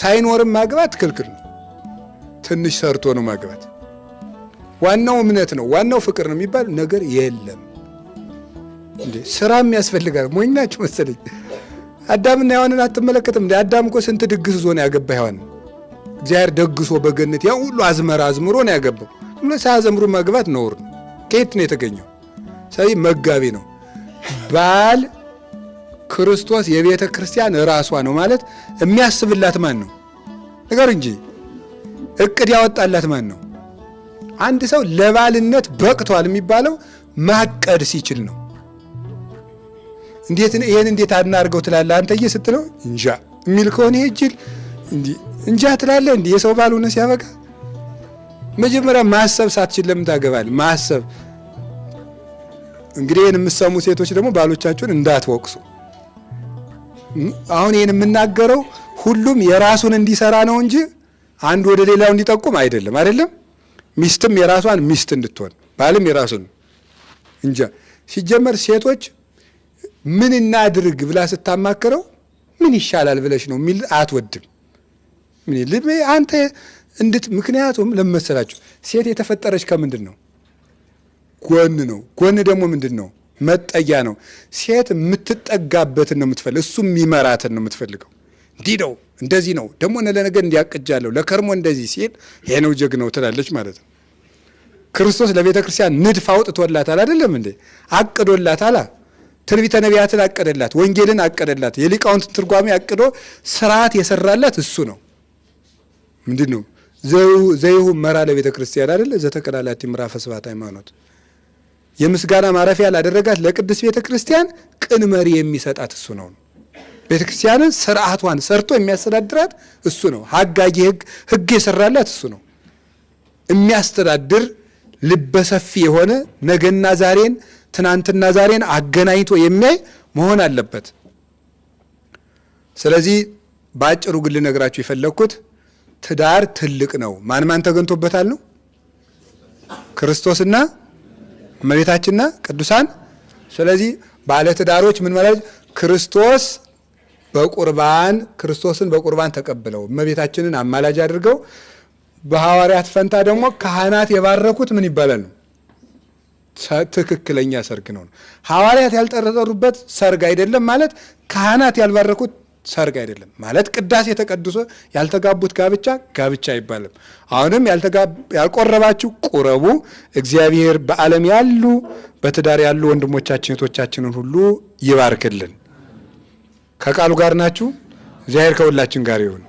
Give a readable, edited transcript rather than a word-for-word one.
ሳይኖርም ማግባት ክልክል ነው። ትንሽ ሰርቶ ነው ማግባት። ዋናው እምነት ነው፣ ዋናው ፍቅር ነው የሚባል ነገር የለም። እንዴ ስራም ያስፈልጋል። ሞኝ ናችሁ መሰለኝ። አዳምና ሔዋንን አትመለከትም እንዴ? አዳም እኮ ስንት ድግስ ዞ ነው ያገባ ሔዋንን። እግዚአብሔር ደግሶ በገነት ያን ሁሉ አዝመራ አዝምሮ ነው ያገባው። ብሎ ሳያዘምሩ ማግባት ነውር ነው። ከየት ነው የተገኘው? ስለዚህ መጋቢ ነው ባል። ክርስቶስ የቤተ ክርስቲያን ራሷ ነው ማለት የሚያስብላት ማን ነው? ነገር እንጂ እቅድ ያወጣላት ማን ነው? አንድ ሰው ለባልነት በቅቷል የሚባለው ማቀድ ሲችል ነው። እንዴት ይሄን እንዴት አናርገው ትላለህ አንተዬ ስትለው እንጃ የሚል ከሆነ ይሄ ጅል እንዲህ እንጃ ትላለህ። እንዲህ የሰው ባል ሆነ ሲያበቃ መጀመሪያ ማሰብ ሳትችል ለምን ታገባለህ? ማሰብ እንግዲህ ይህን የምትሰሙ ሴቶች ደግሞ ባሎቻችሁን እንዳትወቅሱ። አሁን ይህን የምናገረው ሁሉም የራሱን እንዲሰራ ነው እንጂ አንዱ ወደ ሌላው እንዲጠቁም አይደለም። አይደለም ሚስትም የራሷን ሚስት እንድትሆን ባልም የራሱን እንጃ። ሲጀመር ሴቶች ምን እናድርግ ብላ ስታማክረው ምን ይሻላል ብለሽ ነው የሚል አትወድም። ምን አንተ እንድት ምክንያቱም ለመሰላችሁ ሴት የተፈጠረች ከምንድን ነው? ጎን ነው። ጎን ደግሞ ምንድን ነው? መጠጊያ ነው። ሴት የምትጠጋበትን ነው የምትፈልግ፣ እሱ የሚመራትን ነው የምትፈልገው። እንዲህ ነው እንደዚህ ነው ደግሞ ለነገ እንዲያቅጃለሁ ለከርሞ እንደዚህ ሲል ይሄ ነው ጀግናው ትላለች ማለት ነው። ክርስቶስ ለቤተ ክርስቲያን ንድፍ አውጥቶላታል። አይደለም እንዴ? አቅዶላታል። ትንቢተ ነቢያትን አቀደላት፣ ወንጌልን አቀደላት፣ የሊቃውንትን ትርጓሜ አቅዶ ስርዓት የሰራላት እሱ ነው። ምንድን ነው ዘይሁ መራ ለቤተ ክርስቲያን አይደለ? ዘተቀላላቲ ምዕራፈ ስብሐት ሃይማኖት የምስጋና ማረፊያ ላደረጋት ለቅድስት ቤተ ክርስቲያን ቅን መሪ የሚሰጣት እሱ ነው። ቤተ ክርስቲያንን ስርዓቷን ሰርቶ የሚያስተዳድራት እሱ ነው። ሀጋጊ ህግ ህግ የሰራላት እሱ ነው። የሚያስተዳድር ልበሰፊ የሆነ ነገና ዛሬን ትናንትና ዛሬን አገናኝቶ የሚያይ መሆን አለበት። ስለዚህ በአጭሩ ግን ልነግራችሁ የፈለግኩት ትዳር ትልቅ ነው። ማን ማን ተገኝቶበታል ነው? ክርስቶስና እመቤታችንና ቅዱሳን። ስለዚህ ባለትዳሮች ምን ማለት ክርስቶስ በቁርባን ክርስቶስን በቁርባን ተቀብለው እመቤታችንን አማላጅ አድርገው በሐዋርያት ፈንታ ደግሞ ካህናት የባረኩት ምን ይባላል ነው? ትክክለኛ ሰርግ ነው። ሐዋርያት ያልጠረጠሩበት ሰርግ አይደለም ማለት ካህናት ያልባረኩት ሰርግ አይደለም ማለት ቅዳሴ ተቀድሶ ያልተጋቡት ጋብቻ ጋብቻ አይባልም። አሁንም ያልቆረባችሁ ቁረቡ። እግዚአብሔር በዓለም ያሉ በትዳር ያሉ ወንድሞቻችን እህቶቻችንን ሁሉ ይባርክልን። ከቃሉ ጋር ናችሁ። እግዚአብሔር ከሁላችን ጋር ይሁን።